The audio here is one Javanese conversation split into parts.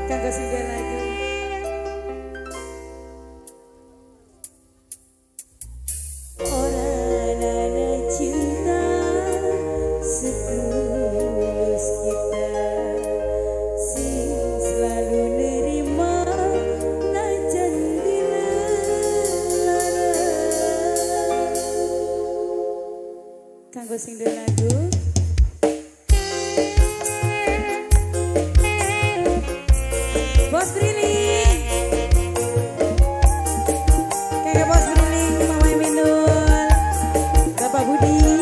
Kanggo sing duwe lagu. Ora ana cinta setulus kita sing selalu nerima najan dilara. Kanggo sing duwe lagu. Bos Briling, kayak Bos Briling, Mama Minul, Bapak Budi.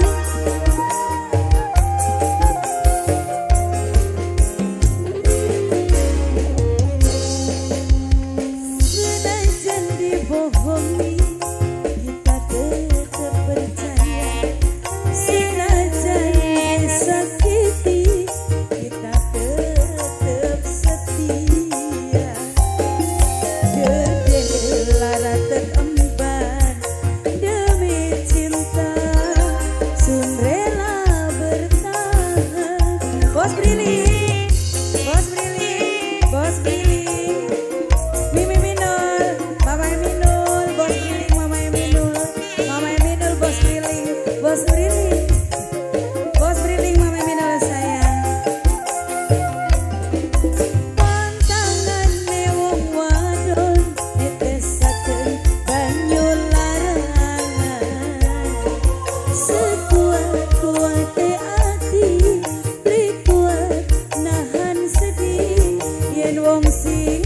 Senajan dibohongi, kita tetap percaya. Senajan disakiti, kita tetap setia. Lara teremban demi cinta, sun rela bertahan. Bos Briling, Bos Briling, Bos Briling, Mimi Minul, Mama Minul, Bos Briling, Mama Minul, Mama Minul, Bos Briling, Bos Briling, Bos Briling, Mama Minul sayang. Pantangane wong wadon netesaken banyu larangan. Sekuat-kuate ati beli kuat nahan sedih yen wong sing